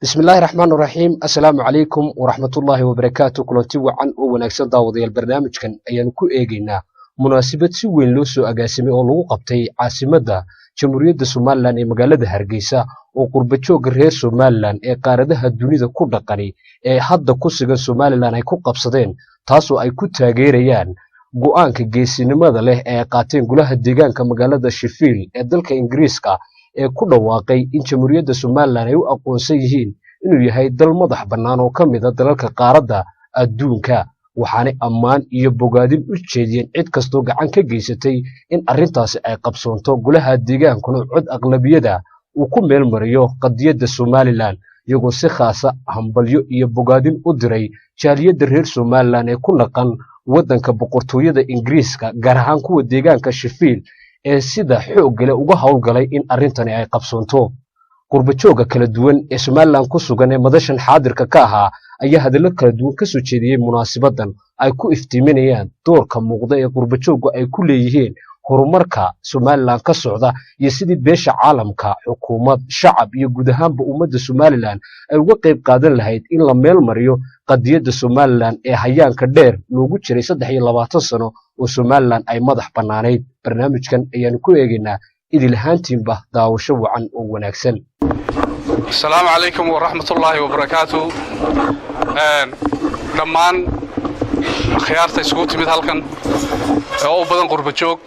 Bismillaahi raxmaan raxiim. Assalaamu calaykum waraxmatullaahi wabarakaatu. Kulanti wacan oo wanaagsan, daawadayaal. Barnaamijkan ayaanu ku eegaynaa munaasabad si weyn loo soo agaasimay oo lagu qabtay caasimadda Jamhuuriyadda Somaliland ee magaalada Hargeysa, oo qurbajoogga reer Somaliland ee qaaradaha dunida ku dhaqani ee hadda ku sugan Somaliland ay ku qabsadeen, taasoo ay ku taageerayaan go'aanka geesinimada leh ee ay qaateen golaha deegaanka magaalada Sheffield ee dalka Ingiriiska, ee ku dhawaaqay in Jamhuuriyadda Somaliland ay u aqoonsan yihiin inuu yahay dal madax bannaan oo ka mid ah dalalka qaaradda adduunka. Waxaanay ammaan iyo bogaadin u jeediyeen cid kastoo gacan ka geysatay in arrintaasi ay qabsoonto, golaha deegaankuna cod aqlabiyada uu ku meel mariyo qadiyadda Somaliland, iyagoo si khaasa hambalyo iyo bogaadin u diray jaaliyadda reer Somaliland ee ku dhaqan waddanka Boqortooyada Ingiriiska, gaar ahaan kuwa deegaanka Sheffield ee sida xooggale uga howlgalay in arrintani ay qabsoonto. Qurbajooga kala duwan ee Somaliland ku sugan ee madashan xaadirka ka ahaa ayaa hadallo kala duwan ka soo jeediyey munaasibadan ay ku iftiiminayaan doorka muuqda ee qurbajooggu ay ku leeyihiin horumarka Somaliland ka socda iyo sidii beesha caalamka, xukuumad, shacab iyo guud ahaanba ummadda Somaliland ay uga qayb qaadan lahayd in la meel mariyo qadiyadda Somaliland ee hayaanka dheer loogu jiray 23 sano oo Somaliland ay madax bannaanayd. Barnaamijkan ayaanu ku eegaynaa. Idil ahaantiinba daawasho wacan oo wanaagsan. Asalaamu calaykum waraxmatullaahi wabarakaatu. Dhammaan akhyaarta isugu timid halkan oo u badan qurba joog,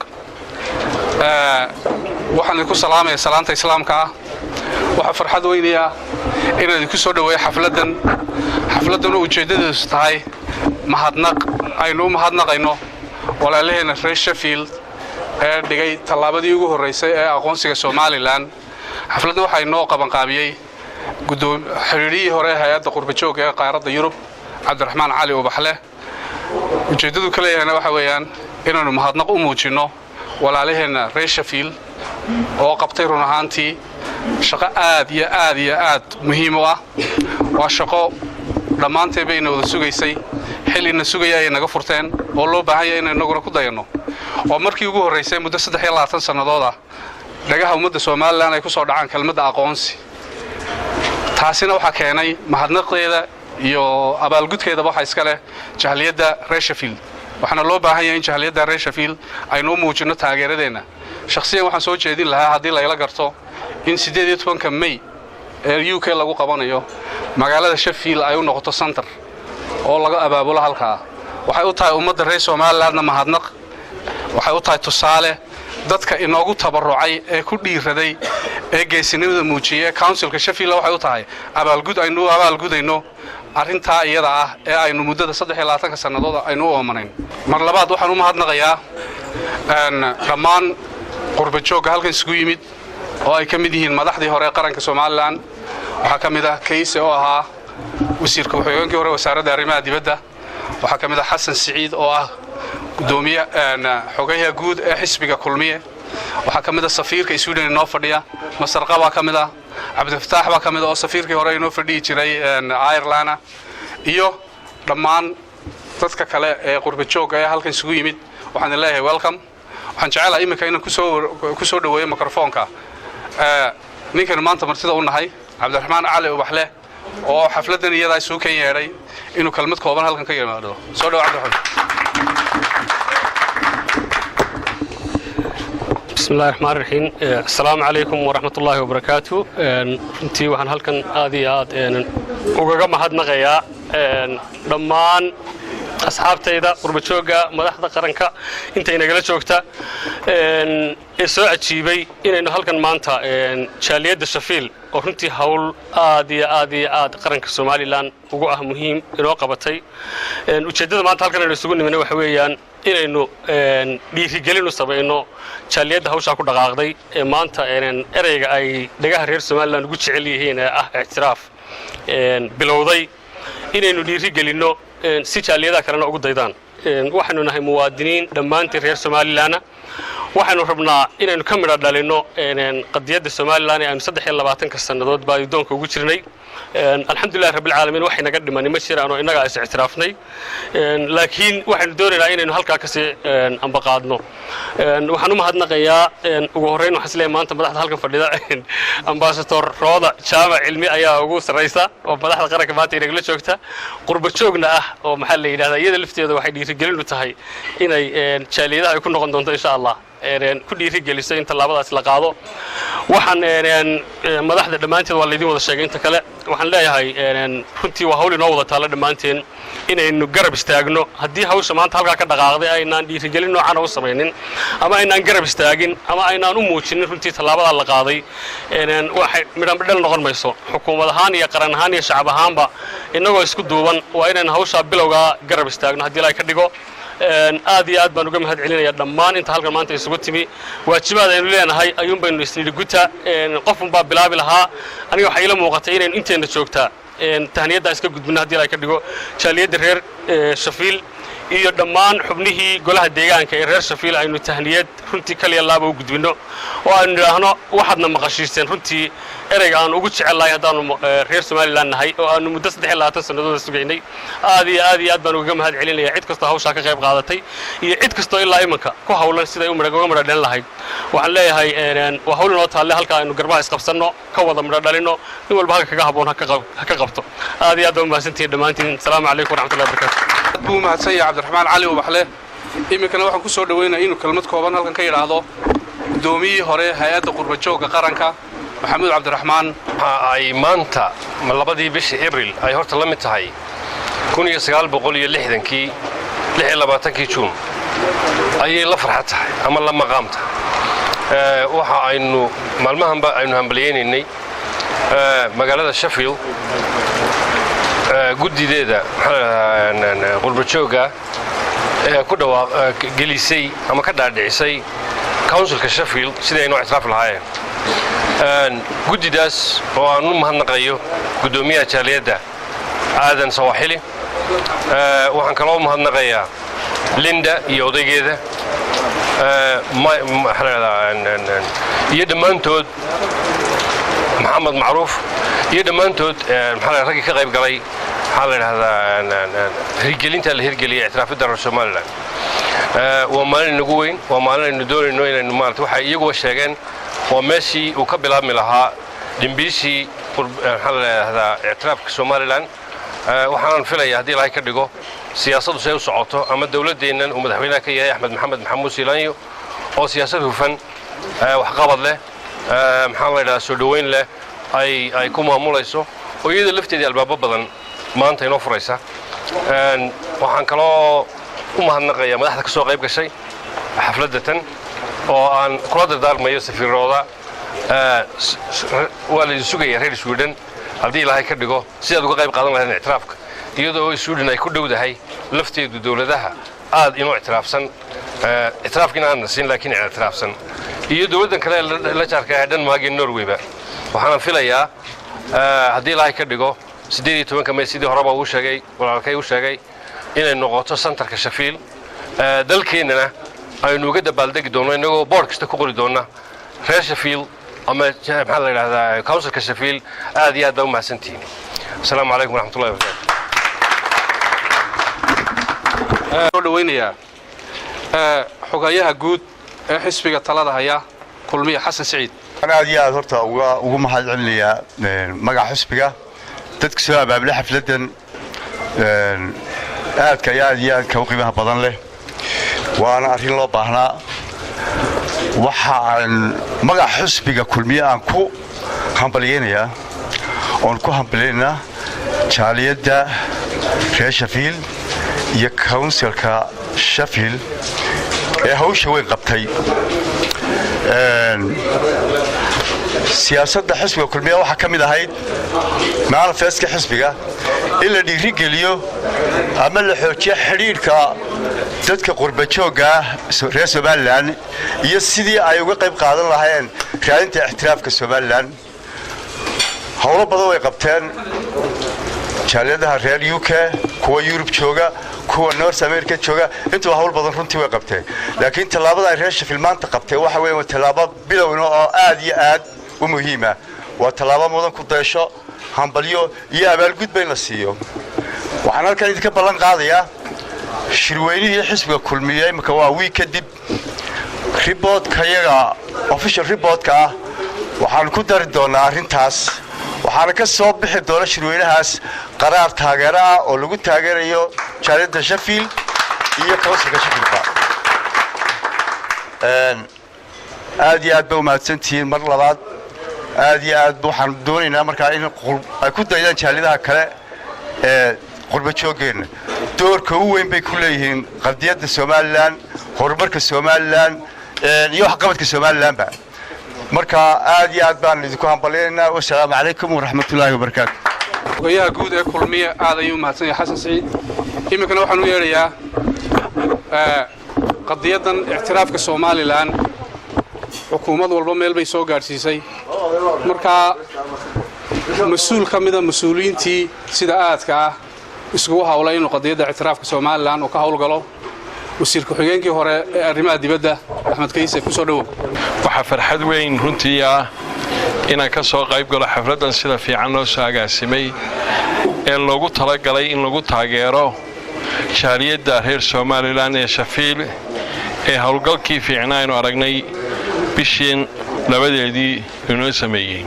waxaan idinku salaamaya salaanta Islaamka ah. Waxaa farxad weynaya inaan idinku soo dhoweeyo xafladdan, xafladdan oo ujeeddadeedu tahay mahadnaq aynu u mahadnaqayno walaalaheenna reer Sheffield ee dhigay tallaabadii ugu horraysay ee aqoonsiga Somaliland. Xafladdan waxaa inoo qabanqaabiyey xidhiidhiyihii hore ee hay-adda qurbajoogga ee qaaradda Yurub, Cabdiraxmaan Cali Ubaxleh. Ujeeddadu ka leeyahayna waxa weeyaan inaannu mahadnaq u muujinno walaalaheenna reer Sheffield oo qabtay run ahaantii shaqo aad iyo aad iyo aad muhiim u ah. Waa shaqo dhammaanteen bayna wada sugaysay, xillina sugaya ayay naga furteen oo loo baahan yahay inaynu inaguna ku dayanno. Oo markii ugu horraysay muddo 23 sannadood ah dhagaha ummadda Somaliland ay ku soo dhacaan kelmadda aqoonsi. Taasina waxaa keenay mahadnaqdeeda iyo abaalgudkeedaba waxaa iska leh jahliyadda reer Sheffield. Waxaana loo baahan yahay in jahliyadda reer Sheffield aynu u muujinno taageeradeenna. Shakhsiyan waxaan soo jeedin lahaa, haddii layla garto, in 18-ka May ee UK lagu qabanayo magaalada Sheffield ay u noqoto center oo laga abaabulo halkaa. Waxay u tahay ummadda reer Somalilandna mahadnaq, waxay u tahay tusaale dadka inoogu tabarrucay ee ku dhiiraday ee geesinimada muujiyey ee councilka Sheffield. Waxay u tahay abaalgud aynu u abaalgudayno arrintaa iyada ah ee aynu muddada 23-ka sannadood aynu u oomanayn. Mar labaad waxaan u mahadnaqayaa dhammaan qurbajoogga halkan isugu yimid oo ay ka mid yihiin madaxdii hore ee qaranka Somaliland. Waxaa ka mid ah Kayse oo ahaa wasiirka ku-xigeenkii hore wasaaradda arrimaha dibadda. Waxaa ka mid ah Xasan Siciid oo ah gudoomiye xogayaha guud ee xisbiga Kulmiye. Waxaa ka mid ah safiirka Sweden inoo fadhiya, Masarqa baa ka mid ah, Cabdifataax baa ka mid ah oo safiirkii hore inoo fadhiyi jiray Ireland, iyo dhammaan dadka kale ee qurba joogga ee halkan isugu yimid. Waxaan idin leeyahay welcome. Waxaan jecelahay iminka inaan kusoo dhoweeyo mikrofoonka ninkanu maanta martida u nahay, Cabdiraxmaan Cali Ubaxleh, oo xafladdan iyadaa isugu kan yeedhay, inuu kelmad kooban halkan ka yimaado. Soo dhawo, Cabdiraxmaan. Bismi illahi raxmaan raxiim. Asalaamu calaykum waraxmat ullaahi wabarakaatu. Runtii waxaan halkan aad iyo aad ugaga mahadnaqayaa dhammaan asxaabtayda qurbajoogga, madaxda qaranka intay nagala joogta ee soo ajiibay inaynu halkan maanta jaaliyadda Sheffield, oo runtii hawl aad iyo aad iyo aad qaranka Somaliland ugu ah muhiim inoo qabatay. Ujeeddada maanta halkan aynu isugu nimina waxa weeyaan inaynu dhiirigelin u samayno jaaliyadda hawshaa ku dhaqaaqday ee maanta ereyga ay dhagaha reer Somaliland ugu jecel yihiin ee ah ictiraaf bilowday, inaynu dhiirigelinno si jaaliyadaha kalena ugu daydaan. Waxaynu nahay muwaadiniin dhammaantiin reer Somalilandna. Waxaynu rabnaa inaynu ka midho dhalinno qadiyadda Somaliland ee aynu 23-ka sannadood baadidoonka ugu jirnay. Alxamdulillahi rabbilcaalamiin, waxay naga dhimani ma jiraan oo innagaa is ictiraafnay, laakiin waxaynu doonaynaa inaynu halkaa kasii ambaqaadno. Waxaan u mahadnaqayaa ugu horrayn, waxaan isleeyahay maanta madaxda halkan fadhida, Ambassador Rooda Jaamac Cilmi ayaa ugu sarraysa oo madaxda qaranka maanta inagala joogta, qurba joogna ah, oo maxaa la yidhahdaa, iyada lafteeda waxay dhiirigelin u tahay inay jaaliyadaha ay ku noqon doonto, insha Allah, ku dhiirigeliso in tallaabadaas la qaado. Waxaan madaxda dhammaanteed waa laydin wada sheegay. Inta kale waxaan leeyahay, runtii waa hawl inoo wada taalla dhammaanteen inaynu garab istaagno. Haddii hawsha maanta halkaa ka dhaqaaqday aynaan dhiirigelin noocana u samaynin ama aynaan garab istaagin ama aynaan u muujinin, runtii tallaabadaa la qaaday waxay midhambidhal noqon mayso. Xukuumad ahaan iyo qaran ahaan iyo shacab ahaanba, innagoo isku duuban, waa inaynu hawshaa bilowgaa garab istaagno haddii la ka dhigo. Aad iyo aad baan uga mahad celinaya dhammaan inta halkan maanta isugu timi. Waajibaad aynu leenahay ayuun baynu isnidhi guta. Qof unbaa bilaabi lahaa. Aniga waxaa iila muuqatay inaynu inteenna joogtaa tahniyaddaa iska gudbino haddii la ka dhigo jaaliyadda reer Sheffield iyo dhammaan xubnihii golaha deegaanka ee reer Sheffield, aynu tahniyad runtii kaliya laaba u gudbinno oo aynu nidhaahno waxaadna maqashiiseen runtii ereyga aan ugu jecel lahay haddaanu reer Somaliland nahay oo aanu muddo 23 sannadooda sugaynay. Aad iyo aad iyo aad baan ugaga mahad celinaya cid kastoo hawshaa ka qayb qaadatay iyo cid kastoo ilaa imanka ku hawlan siday uga midho dhalin lahayd. Waxaan leeyahay, waa hawl inoo taalle, halka aynu garbaha isqabsanno, ka wada midho dhalinno. Nin walba halka kaga habboon ha ka qabto. Aad iyo aad baa umahadsantihiin dhammaantiin. Asalaamu calaykum waraxmatullahi wabarakatu. Aad buu umahadsan yahay Cabdiraxmaan Cali Ubaxle. Iminkana waxaan ku soo dhoweynaya inuu kelmad kooban halkan ka yidhaahdo guddoomiyihii hore hay-adda qurbajoogga qaranka, Maxamuud Cabdiraxmaan. Waxa ay maanta 2dii bishii Abril ay horta la mid tahay 1960kii 26kii Juun ayay la farxad tahay ama la maqaam tahay. Waxa aynu maalmahanba aynu hambalyaynaynay magaalada Sheffield guddideeda qurbajoogga ee ku dhawaaq gelisay ama ka dhaadhicisay councilka Sheffield sidii aynoo ictiraaf lahaayeen. Guddidaas oo aan u mahadnaqayo guddoomiyaha jaaliyadda, Aadan Sawaaxili. Waxaan kaloo mahadnaqayaa Linda iyo odaygeeda iyo dhammaantood, Maxamed Macruuf iyo dhammaantood, maxaa raggii ka qayb galay, maxaa la idhahdaa, hirgelinta la hirgeliyay ictiraafidda reer Somaliland. Waa maalin inagu weyn, waa maalin aynu doonayno inaynu maarata waxay iyaguba sheegeen waa meeshii uu ka bilaabmi lahaa dhimbiishii, maxaa la idhahdaa, ictiraafka Somaliland. Waxaanan filaya haddii Ilaahay ka dhigo, siyaasaddu say u socoto ama dowladdeennan uu madaxweynaha ka yahay, Axmed Maxamed Maxamuud Siilaanyo, oo siyaasad hufan, waxqabad leh, maxaa la yidhahdaa, soo dhoweyn leh ay ku maamulayso, oo iyada lafteedii albaabo badan maanta inoo furaysa. Waxaan kaloo u mahadnaqayaa madaxda ka soo qayb gashay xafladda tan oo aan kula dardaarmayo safiirooda. Waa laydin sugaya reer Sweden haddii Ilaahay ka dhigo sidaad uga qayb qaadan lahayd ictiraafka, iyadoo Sweden ay ku dhowdahay lafteedu dowladaha aad inoo ictiraafsan, ictiraafkiina aanna siin laakiin ictiraafsan, iyo dowladdan kale la jaarka ah, Denmark iyo Norwayba. Waxaana filayaa haddii Ilaahay ka dhigo 18-ka May, sidii horeba uu sheegay walaalkay u sheegay, inay noqoto centerka Sheffield, dalkeennana aynu uga dabaaldegi doonno innagoo board kasta ku qori doonna reer Sheffield ama, maxaa la yidhahdaa, councilka Sheffield. Aad iyo aad baa u mahadsantihiin. Asalaamu calaykum waraxmatullahi wabarakatu. Soo dhawaynayaa xogayaha guud ee xisbiga talada haya, Kulmiya, Xasan Siciid. Aad iyo aad horta ugu mahad celinayaa magaca xisbiga dadka soo abaabulay xafladdan aadka iyo aad iyo aadka u qiimaha badan leh, waana arrin loo baahnaa. Waxa aan magaca xisbiga Kulmiye aan ku hambalyaynayaa oon ku hambalyaynaynaa jaaliyadda reer Sheffield iyo councilka Sheffield ee hawsha weyn qabtay. Siyaasadda xisbiga Kulmiya waxaa ka mid ahayd manifestka xisbiga in la dhiirigeliyo ama la xoojiyo xidhiidhka dadka qurbajoogga ah reer Somaliland iyo sidii ay uga qayb qaadan lahaayeen raadinta ixtiraafka Somaliland. Howlo badan way qabteen. Jaaliyadaha reer UK, kuwa Yurub jooga, kuwa North America jooga, intuba hawl badan runtii way qabteen. Laakiin tallaabada ay reer Sheffield maanta qabteen waxa weeye waa tallaabo bilowna oo aad iyo aad u muhiima. Waa tallaabo mudan ku daysho, hambalyo iyo abaalgudba in la siiyo. Waxaan halkan idinka ballan qaadayaa shirweynihii xisbiga Kulmiye imika waa wiig kadib. Reportkayaga, official reportka ah, waxaanu ku dari doonaa arrintaas. Waxaana ka soo bixi doona shirweynahaas qaraar taageero ah oo lagu taageerayo jaaliyadda Sheffield iyo councilka Sheffieldba. Aad iyo aad ba umahadsantihiin mar labaad. Aad iyo aad waxaan doonaynaa markaa in ay ku daydaan jaaliyadaha kale ee qurba jooggeenna. Doorka u weyn bay ku leeyihiin qadiyadda Somaliland, horumarka Somaliland iyo waxqabadka Somalilandba. Marka aad iyo aad baan idinku hambalyaynaynaa. Wasalaamu calaykum waraxmatullaahi wabarakaatu. Xogayaha guud ee Kulmiye aad ayuu mahadsan yahay, Xasan Siciid. Iminkana waxaan u yeedhayaa qadiyaddan ictiraafka Somaliland. Xukuumad walba meel bay soo gaadhsiisay. Markaa mas-uul ka mida mas-uuliyiintii sida aadka ah iskugu hawlay inuu qadiyadda ictiraafka Somaliland uu ka hawlgalo, wasiir ku-xigeenkii hore ee arrimaha dibadda, Axmed Kayse, ku soo dhowow. Waxaa farxad weyn runtii ah inaan ka soo qayb galo xafladdan sida fiican loo soo agaasimay ee loogu talagalay in lagu taageero jaaliyadda reer Somaliland ee Sheffield ee howlgalkii fiicnaa aynu aragnay bishiin 2deedii inoo sameeyey.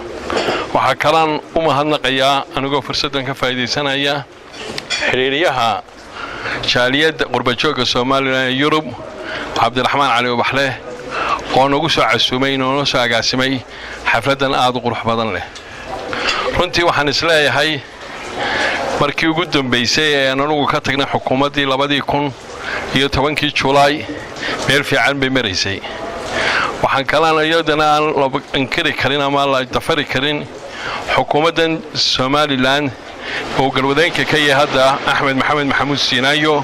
Waxaa kalaan u mahadnaqayaa, anigoo fursaddan ka faa'iidaysanaya, xidhiiriyaha jaaliyadda qurbajoogga Somaliland ee Yurub, Cabdiraxmaan Cali Ubaxleh, oo nagu soo casuumay, noona soo agaasimay xafladdan aad u qurux badan leh. Runtii waxaan isleeyahay markii ugu dambaysay ee aan anugu ka tagnay xukuumaddii 2010kii Julaay, meel fiican bay maraysay. Waxaan kalaan iyadana aan la inkiri karin ama la dafari karin xukuumaddan Somaliland oo galwadeenka ka yahay hadda Axmed Maxamed Maxamuud Siinaayo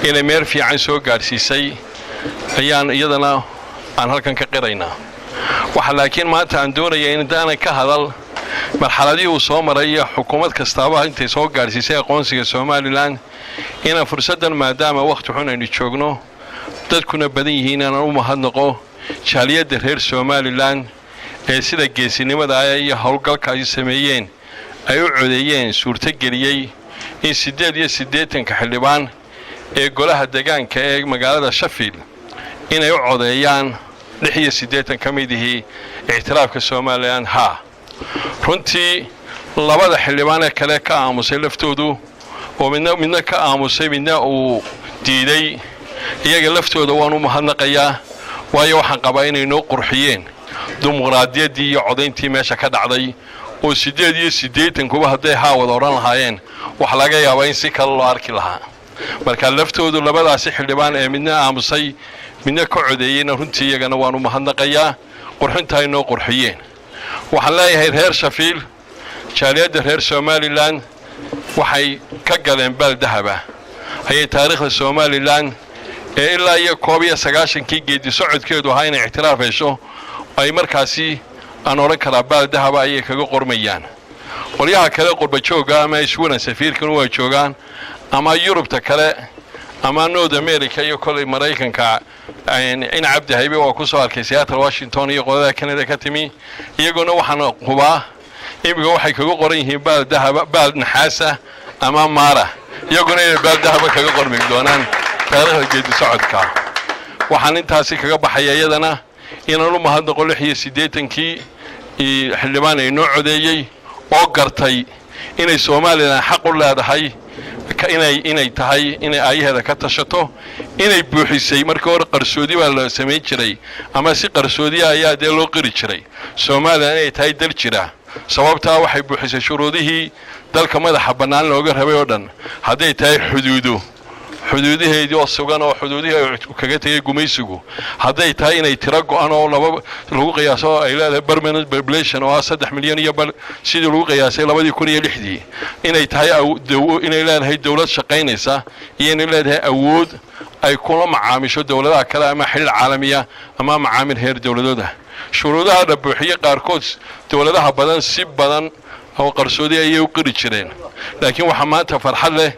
inay meel fiican soo gaadhsiisay ayaan iyadana aan halkan ka qiraynaa. Waxa laakiin maanta aan doonaya in intaanan ka hadal marxaladihii uu soo maray iyo xukuumad kastaaba intay soo gaadhsiisay aqoonsiga Somaliland, inaan fursaddan, maadaama wakhti xun aynu joogno, dadkuna badan yihiin, inaan u mahadnaqo jaaliyadda reer Somaliland ee sida geesinimada ah iyo howlgalka ay sameeyeen, ay u codeeyeen, suurtogeliyey in 88-ka xildhibaan ee golaha degaanka ee magaalada Sheffield inay u codeeyaan 86 ka mid ihii ictiraafka Somaliland haa. Runtii labada xildhibaan ee kale ka aamusay laftoodu, oo midna ka aamusay, midna uu diiday, iyaga laftooda waan u mahadnaqayaa, waayo waxaan qabaa inay noo qurxiyeen dimuqraadiyaddii iyo codayntii meesha ka dhacday, oo 88-kuba hadday haa wada odhan lahaayeen, wax laga yaabaa in si kale loo arki lahaa. Marka laftoodu labadaasi xildhibaan ee midna aamusay, midna ka codeeyeyna, runtii iyagana waan u mahadnaqayaa qurxinta ay noo qurxiyeen. Waxaan leeyahay reer Sheffield, jaaliyadda reer Somaliland waxay ka galeen baal dahaba ayay taariikhda Somaliland ee ilaa iyo 91-kii geedi socodkeedu ahaa inay ictiraaf hesho. Ay markaasi aan odhan karaa baal dahaba ayay kaga qormayaan. Qolyaha kale qurba joogga ama Sweden safiirkan waa joogaan, ama Yurubta kale ama North America iyo kolay Maraykanka, in Cabdi Haybe waa ku soo arkay Seattle, Washington iyo qolada Canada ka timi, iyaguna waxaan hubaa imiga waxay kaga qoran yihiin baal dahaba, baal naxaasa ama maara, iyaguna inay baal dahaba kaga qormi doonaan taariikhda geedi socodka. Waxaan intaasi kaga baxaya iyadana inaan u mahadnaqo 86-kii xildhibaan ay noo codeeyey oo gartay inay Somaliland xaq u leedahay inay tahay inay aayaheeda ka tashato, inay buuxisay. Markii hore qarsoodi baa la samayn jiray ama si qarsoodiya ayaa dee loo qiri jiray Somaliland inay tahay dal jira. Sababtaa waxay buuxisay shuruudihii dalka madaxa bannaan looga rabay oo dhan, hadday tahay xuduudaheedii oo sugan oo xuduudihii kaga tegay gumaysigu, hadday tahay inay tiro go'an oo laba lagu qiyaaso ay leedahay, permanent population oo ah 3 milyan iyo bar sidii lagu qiyaasay 2006-dii, inay tahay inay leedahay dowlad shaqaynaysa, iyo inay leedahay awood ay kula macaamisho dowladaha kale ama xidhiir caalamiya ama macaamil heer dowladooda. Shuruudaha la buuxiyey qaarkood dowladaha badan si badan Oo qarsoodi ayay u qiri jireen, laakiin waxaa maanta farxad leh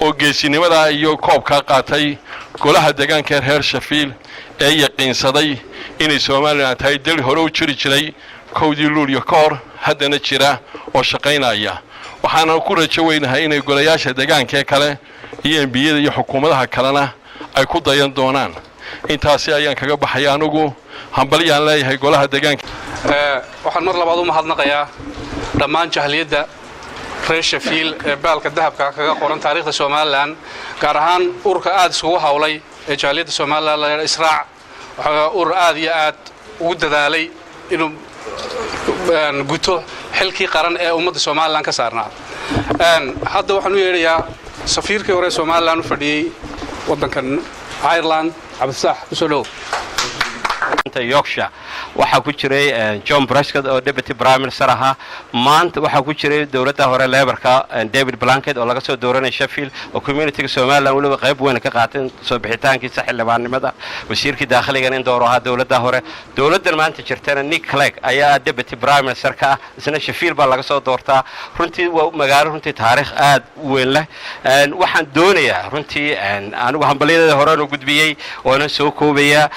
oo geesinimadaa iyo koobkaa qaatay golaha deegaanka reer Sheffield ee yaqiinsaday inay Somaliland tahay dal hore u jiri jiray 1-dii Luulyo ka hor, haddana jira oo shaqaynaya. Waxaana ku rajo weynahay inay golayaasha deegaankaee kale iyo MP-yada iyo xukuumadaha kalena ay ku dayan doonaan. Intaasi ayaan kaga baxaya. Anugu hambalyaan leeyahay golaha deegaanka. Waxaan mar labaad u mahadnaqayaa dhammaan jahliyadda reer Sheffield ee baalka dahabka kaga qoran taariikhda Somaliland, gaar ahaan ururka aad iskugu hawlay ee jahliyadda Somaliland la Israac. Waxaa urur aad iyo aad ugu dadaalay inuu guto xilkii qaran ee ummadda Somaliland ka saarnaa. Hadda waxaan u yeedhayaa safiirkii hore Somaliland u fadhiyey waddankan Ireland, Cabdifataax, kusoo dhow. Yorkshire waxaa ku jiray John Prescott oo deputy prime minister ahaa. Maanta waxaa ku jiray dowladda hore Labourka David Blunkett oo laga soo dooranay Sheffield, oo communityga Somaliland weliba qayb weyn ka qaateen soo bixitaankiisa xildhibaannimada, wasiirkii dakhligan in door ahaa dowladda hore. Dowladdan maanta jirtana Nick Clegg ayaa deputy prime minister ka ah, isna Sheffield baa laga soo doortaa. Runtii waa magaalo runtii taariikh aad u weyn leh. Waxaan doonayaa runtii anigu hambalyadeeda horeen u gudbiyey oonan soo koobayaa,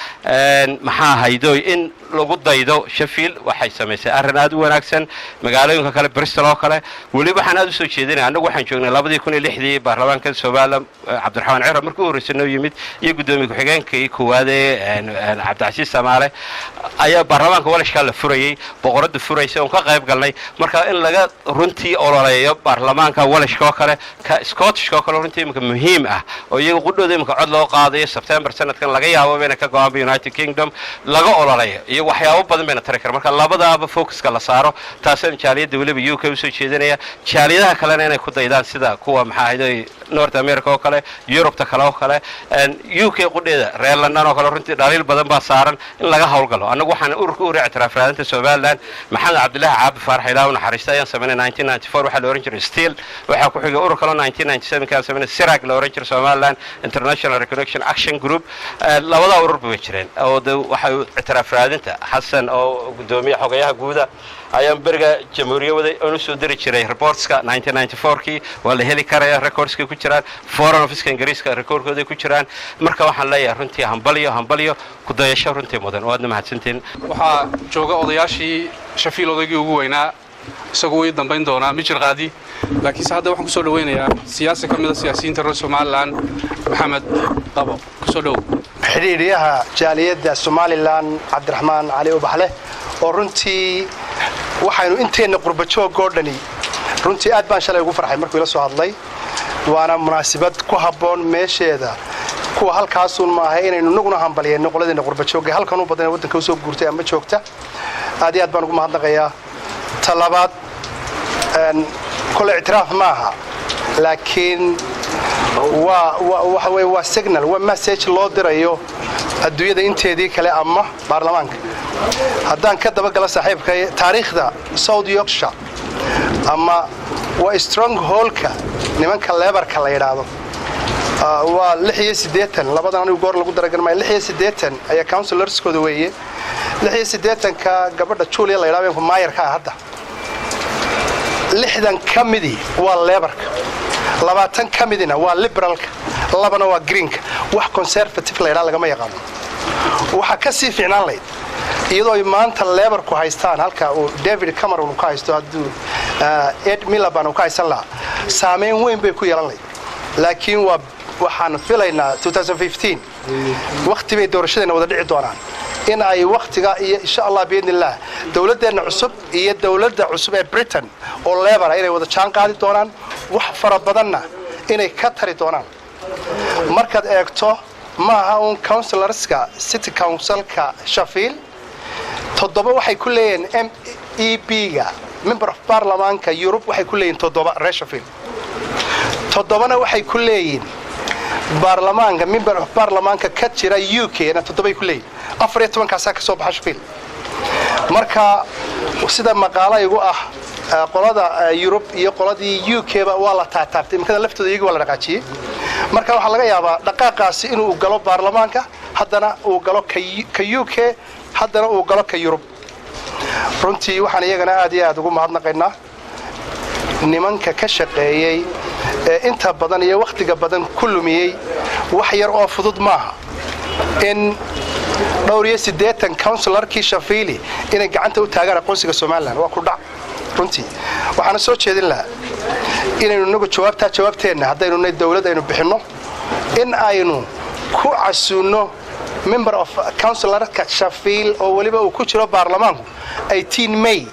maxaa haydoy in lagu daydo. Sheffield waxay samaysay arrin aad u wanaagsan. Magaalooyinka kale, Bristol oo kale, weliba waxaan aad u soo jeedinaya, annagu waxaan joognay 2006-dii baarlamaanka Somaliland, Cabdiraxmaan Ciro markii u horreysay noo yimid iyo guddoomiye ku-xigeenkii koowaad ee Cabdicasiis Samaale ayaa baarlamaanka Welshkaa la furayey, boqoradda furaysa oon ka qayb galnay. Marka in laga runtii ololeeyo baarlamaanka Welshka oo kale, ka Scottishka oo kale, runtii imika muhiim ah oo iyaga qudhooda imika cod loo qaadayo September sanadkan, laga yaabo bayna ka go-aanba United Kingdom, laga ololeeyo iyo waxyaabo badan bayna tari kara. Marka labadaaba focuska la saaro, taasaan jaaliyadda weliba UK usoo jeedinaya. Jaaliyadaha kalena inay ku daydaan, sida kuwa maxaa ahayday North America oo kale, Yurubta kale oo kale, UK qudheeda, reer London oo kale. Runtii dhaliil badan baa saaran in laga howlgalo. Annagu waxaan ururka u ictiraaf raadinta Somaliland, Maxamed Cabdillaahi Caabi Faarax, Ilaah u naxariista, ayaan samaynay 1994. Waxaa la ohan jiray STIL. Waxaa ku xigay urur kaloo 1997 kaan samaynay, SIRAG la ohan jiray, Somaliland International Recognition Action Group. Labadaa ururba way jireen oo de waxay ictiraaf raadinta. Xasan oo guddoomiye xogayaha guuda ayaan beriga jamhuuriya waday oon u soo diri jiray reportska 1994kii. Waa la heli karaya, recordskay ku jiraan, Foreign Officeka Ingiriiska recordkooday ku jiraan. Marka waxaan leeyahay runtii hambalyo, hambalyo, kudayasho runtii mudan. Waadna mahadsantiin. Waxaa jooga odayaashii Sheffield, odaygii ugu weynaa, isagu way dambayn doonaa, Mijir Qaadi. Laakiinse hadda waxaan kusoo dhaweynayaa siyaasi ka mida siyaasiyiinta reer Somaliland, Maxamed Qabo, kusoo dhow. Xidhiidhiyaha jaaliyadda Somaliland, Cabdiraxmaan Cali Ubaxleh, oo runtii waxaynu inteenna qurbajoog oo dhani runtii aad baan shalay ugu farxay markuu ila soo hadlay. Waana munaasibad ku habboon meesheeda. Kuwa halkaasuun maaha inaynu inaguna hambalyayno qoladeenna qurbajoogga halkan u badan ee waddanka usoo guurtay ama joogta. Aad iyo aad baan ugu mahadnaqayaa. Ta labaad, kole ictiraaf maaha, laakiin waa waxa weye waa signal, waa message loo dirayo adduunyada inteedii kale ama baarlamaanka. Haddaan ka dabagala saaxiibkay, taariikhda South Yorkshire ama waa strongholdka nimanka Labourka la yidhaahdo. Waa 86 labadan, anigu goor lagu daragan maayo. 86 ayaa councillorskooda weeye. 86-ka gabadha Julia la yidhahdo maayarka ah hadda, 60 ka midii waa Labourka, 20 ka midina waa Liberalka, labana waa Greenka. Wax Conservative la yidhaha lagama yaqaano. Waxaa ka sii fiicnaan lahayd iyadoo ay maanta Labourku haystaan halka uu David Cameron ka haysto, hadduu Ed Miliband uu ka haysan lahaa, saameyn weyn bay ku yeelan lahayd. Laakiin waa waxaan filaynaa 2015 wakhti bay doorashadeena wada dhici doonaan, in ay wakhtiga iyo insha Allah biidni illah dowladdeenna cusub iyo dowladda cusub ee Britain oo Labour inay wada jaan qaadi doonaan, wax fara badanna inay ka tari doonaan. Markaad eegto, ma aha uun councillorska city councilka Sheffield, toddoba waxay ku leeyihiin MEP-ga, member of parliamentka Yurub waxay ku leeyihin toddoba reer Sheffield, toddobana waxay ku leeyihiin baarlamaanka, member of parliamentka ka jira UK na toddobay ku leeyihin. 14-kaasaa ka soo baxa Sheffield. Marka sida maqaalo igu ah, qolada Yurub iyo qoladii UK ba waa la taataabtay, imikada laftooda iyagii waa la dhaqaajiyey. Marka waxaa laga yaabaa dhaqaaqaasi inuu galo baarlamaanka, haddana uu galo ka UK, haddana uu galo ka Yurub. Runtii waxaan iyagana aad iyo aad ugu mahadnaqaynaa. Nimanka ka shaqeeyey ee inta badan iyo wakhtiga badan ku lumiyey, wax yar oo fudud maaha in dhowr iyo 80 councillorkii Sheffield inay gacanta u taagaan aqoonsiga Somaliland. Waa ku dhac runtii. Waxaana soo jeedin lahaa inaynu inagu jawaabtaa, jawaabteenna haddaynu nay dawlad aynu bixinno, in aynu ku casuunno member of councillorka Sheffield oo weliba uu ku jiro baarlamaanku 18 May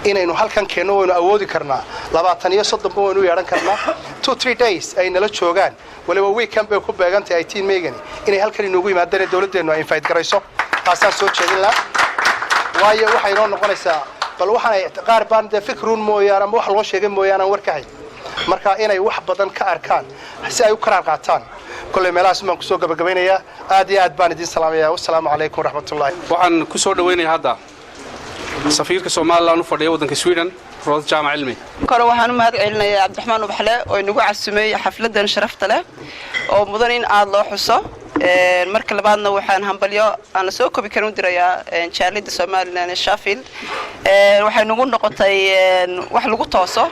inaynu halkan keenno. Waynu awoodi karnaa, 20 iyo 30ba waynu u yeedhan karnaa, 2-3 days ay nala joogaan. Weliba weekend bay ku beegantahay 18 Maygani inay halkan inoogu yimaadaan ee dawladdeennu ay invite garayso. Taasaan soo jeedin lahaa, waayo waxay inoo noqonaysaa bal waxaanay qaar baan dee fikruun mooyaane ama wax loo sheegay mooyaane aan war ka hayn. Marka inay wax badan ka arkaan si ay u karaar qaataan. Kolley meelahaas baan kusoo gabagabaynayaa. Aad iyo aad baan idiin salaamaya. Wassalaamu calaykum waraxmatullahi. Waxaan ku soo dhawaynayaa hadda safiirka Somaliland u fadhiya waddanka Sweden, Rood Jaamac Cilmi. Kore waxaan u mahad celinayaa Cabdiraxmaan Ubaxle oo inagu casumay xafladan sharafta leh oo mudan in aada loo xuso. Marka labaadna, waxaan hambalyo aan la soo kobi karin u dirayaa jaalida Somaliland ee Sheffield. Waxay nagu noqotay wax lagu tooso,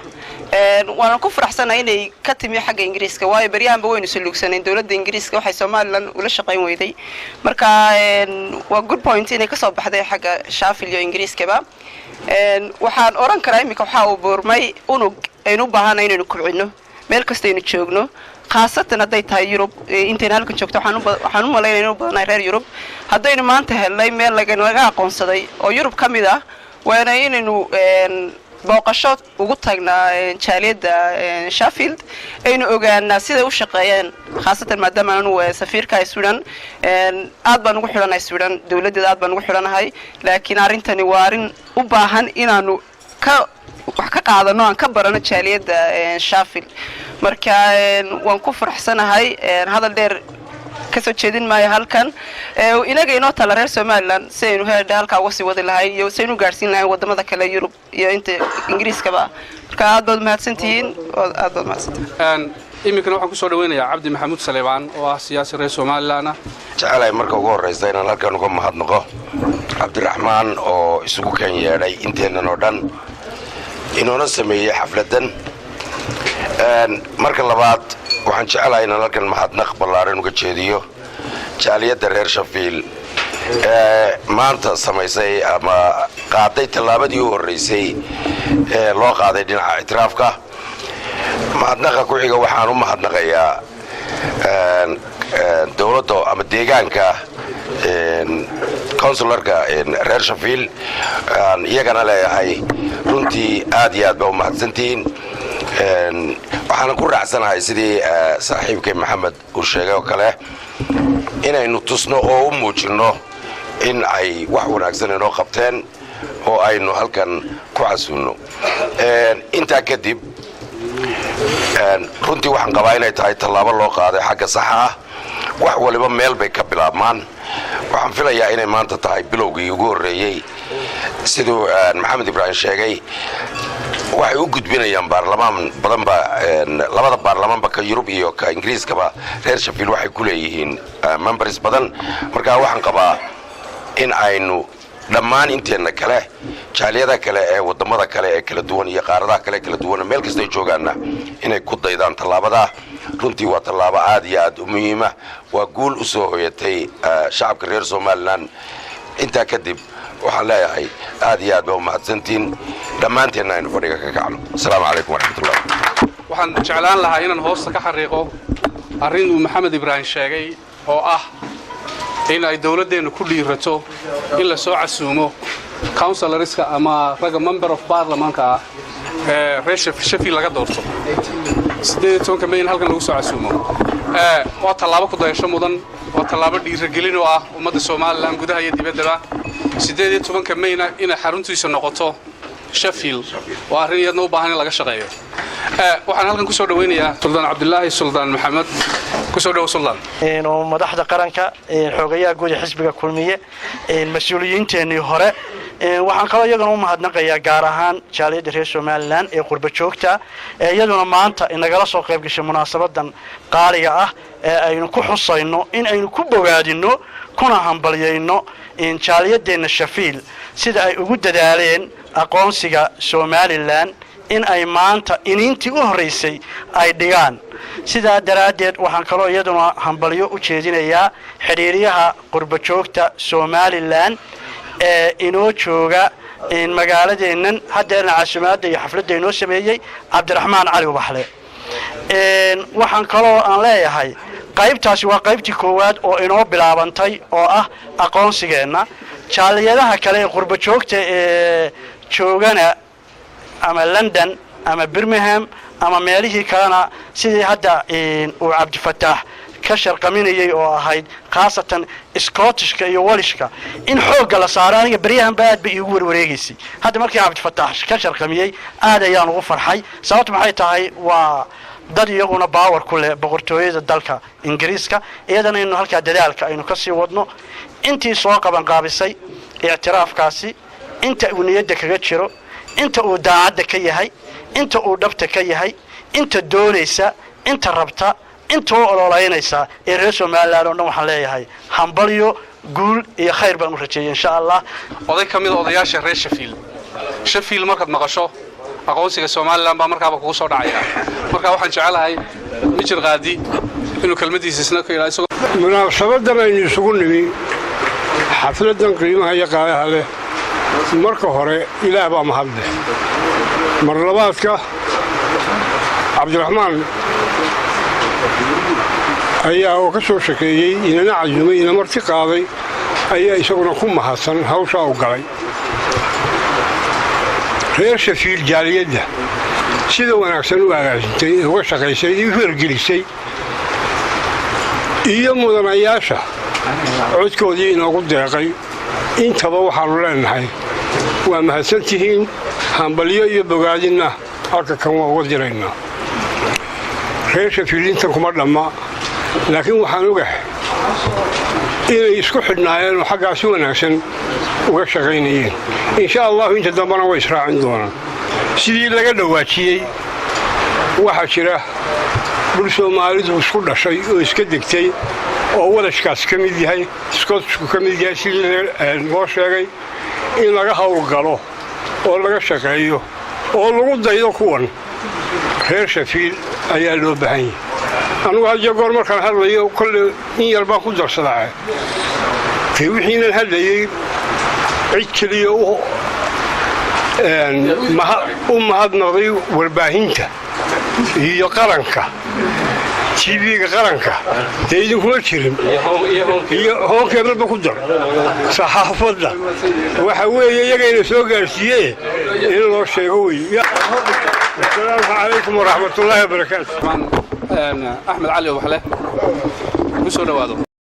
waana ku faraxsanahay inay ka timi xagga Ingiriiska, waayo beryahanba waynu saluugsanayn dowladda Ingiriiska waxay Somaliland ula shaqayn weyday. Marka waa good point inay kasoo baxday xagga Sheffield iyo Ingiriiskaba. Waxaan odhan karaa iminka waxaa uu buurmay unug aynu u baahanay inaynu kubcino meel kastaynu joogno, khaasatan hadday tahay Yurub. Intayna halkan joogto waxaan u malaynaya inu badanahay reer Yurub. Haddaynu maanta helnay meel laga aqoonsaday oo Yurub ka mid ah, waana inaynu booqasho ugu tagnaa jaaliyadda Sheffield, aynu ogaanaa siday u shaqeeyeen, khaasatan maadaama anu safiirka Sweden. Aad baan ugu xidhanahay Sweden, dowladdeeda aad baan ugu xidhanahay, laakiin arrintani waa arrin u baahan inaanu ka wax ka qaadano, aan ka barano jaaliyadda Sheffield. Marka waan ku faraxsanahay. Hadal dheer kasoo jeedin maayo halkan. Inaga inoo tala reer Somaliland si aynu heerdha halkaa uga sii wadi lahayn iyo si aynu gaadhsiin lahayn wadamada kale Yurub iyo inta Ingiriiskaba. Marka aad baad mahadsantihiin, aad baad mahadsantihiin. Iminkana waxaan kusoo dhaweynayaa Cabdi Maxamuud Saleebaan oo ah siyaasi reer Somaliland ah. Jecelahay marka ugu horraysa inaan halkan uga mahadnaqo Cabdiraxmaan oo isugu kan yeedhay inteennan oo dhan, inuuna sameeyey xafladdan. Marka labaad, waxaan jecelahay inaan halkan mahadnaq ballaaran uga jeediyo jaaliyadda reer Sheffield ee maanta samaysay ama qaaday tallaabadii u horraysay ee loo qaaday dhinaca ictiraafka. Mahadnaqa ku xiga, waxaan u mahadnaqayaa dowladda ama deegaanka, councillorka reer Sheffield. Aan iyagana leeyahay runtii aad iyo aad baa u mahadsantihiin. Waxaana ku raacsanahay sidii saaxiibkay Maxamed uu sheegay oo kale inaynu tusno oo u muujinno in ay wax wanaagsan inoo qabteen oo aynu halkan ku casuunno. Intaa kadib, runtii waxaan qabaa inay tahay tallaabo loo qaaday xagga saxa ah. Wax waliba meel bay ka bilaabmaan. Waxaan filayaa inay maanta tahay bilowgii ugu horreeyey. Siduu Maxamed Ibraahim sheegay, waxay u gudbinayaan baarlamaan badan ba, labada baarlamaanba, ka Yurub iyo ka Ingiriiskaba. Reer Sheffield waxay ku leeyihiin members badan. Marka waxaan qabaa in aynu dhammaan inteenna kale, jaaliyada kale ee waddamada kale ee kala duwan iyo qaaradaha kale ee kala duwan, meel kastay joogaanna, inay ku daydaan tallaabadaa. Runtii waa tallaabo aad iyo aad u muhiima, waa guul u soo hoyatay shacabka reer Somaliland. Intaa kadib, waxaan leeyahay aad iyo aad baa u mahadsantihiin dhammaanteenna. Aynu fadhiga ka kacno. Asalaamu calaykum waraxmatullah. Waxaan jeclaan lahaa inaan hoosta ka xariiqo arrin uu Maxamed Ibraahim sheegay oo ah in ay dowladdeennu ku dhiirato in la soo casuumo councillorska ama ragga member of parliamentka ah ee reer Sheffield laga doorto, 18-ka May in halkan lagu soo casuumo. Waa tallaabo ku dayasho mudan, waa tallaabo dhiiragelin oo ah ummadda Somaliland gudaha iyo dibaddaba. 18-ka Mayna inay xaruntiisa noqoto Sheffield waa arrin iyadna u baahan in laga shaqeeyo. Waxaan halkan kusoo dhaweynayaa Suldaan Cabdilaahi Suldaan Maxamed. Kusoo dhawo, Suldaan. Oo madaxda qaranka, xoogayaha guud ee xisbiga Kulmiye, mas-uuliyiinteennii hore, waxaan kaloo iyagana u mahadnaqayaa gaar ahaan jaaliyadda reer Somaliland ee qurba joogta ee iyaduna maanta inagala soo qayb gashay munaasabadan qaaliga ah ee aynu ku xusayno in aynu ku bogaadino kuna hambalyayno jaaliyadeenna Sheffield sida ay ugu dadaaleen aqoonsiga Somaliland. In ay maanta iniintii u horraysay ay dhigaan. Sidaa daraaddeed waxaan kaloo iyaduna hambalyo u jeedinayaa xidhiiryaha qurbajoogta Somaliland ee inoo jooga magaaladeennan, haddeerna casumaadda iyo xafladda inoo sameeyey, Cabdiraxmaan Cali Ubaxle. Waxaan kaloo aan leeyahay, qaybtaasi waa qaybtii koowaad oo inoo bilaabantay oo ah aqoonsigeenna. Jaaliyadaha kale ee qurbajoogta ee joogana, ama London ama Birmingham ama meelihii kalena, sidii hadda uu Cabdifataax ka sharqaminayay oo ahayd khaasatan Scottishka iyo Welshka in xoogga la saaro, aniga beryahanba aad bay iigu warwareegaysay. Hadda markii Cabdifataax ka sharqamiyey, aad ayaan ugu farxay. Sababtu maxay tahay? Waa dad iyaguna power ku leh boqortooyada dalka Ingiriiska. Iyadana inu halkaa dadaalka aynu ka sii wadno. Intii soo qabanqaabisay ictiraafkaasi, inta uu niyadda kaga jiro, inta uu daacadda ka yahay, inta uu dhabta ka yahay, inta doonaysa, inta rabta, inta u ololaynaysa ee reer Somaliland oo dhan, waxaan leeyahay hambalyo, guul iyo khayr baan u rajeeyay, insha Allah. Oday ka mida odayaasha reer Sheffield. Sheffield markaad maqasho, aqoonsiga Somaliland baa markaaba kugu soo dhacaya. Marka waxaan jecelahay Mijir Qaadi inuu kelmadiisa isna ka yidhaa isagoo Munaasabadan aynu isugu nimi, xafladdan qiimaha iyo qaayaha leh, marka hore Ilaah baa mahad leh. Mar labaadka Cabdiraxmaan ayaa oo ka soo shekeeyey, inana casumay, ina marti qaaday, ayaa isaguna ku mahadsan hawshaa u galay. Reer Sheffield, jaaliyadda sida wanaagsan u agaasintay ee uga shaqaysay, u hirgelisay, iyo mudanayaasha codkoodii inoogu deeqay, intaba waxaannu leenahay waa mahadsantihiin. Hambalyo iyo bogaadinna halka kan waa uga diraynaa. Reer Sheffield intan kuma dhamma, laakiin waxaan ogahay inay isku xidhnaayeen oo xaggaa si wanaagsan uga shaqaynayeen. Insha Allahu inta dambena way israacin doonaan. Sidii laga dhowaajiyey, waxaa jira dhul Soomaalidu isku dhashay oo iska degtay oo Welshkaas ka mid yahay, Scottishku ka mid yahay. Sidii loo sheegay, in laga howlgalo oo laga shaqeeyo oo lagu daydo kuwan reer Sheffield ayaa loo baahan yahay. Anugu had iyo goor markaan hadlayo, kolle in yar baan ku darsadaa. Dee wixiinan hadlayey cid keliya u mahadnaqday, warbaahinta iyo qaranka, TV-ga qaranka, dee idinkuma jirin, iyo hoonkeebalba ku dar, saxaafadda. Waxa weeye iyagayna soo gaarsiiye in loo sheego wey. Asalaamu calaykum waraxmatullaahi wabarakaatu. Axmed Cali Ubaxle ku soo dhowaado.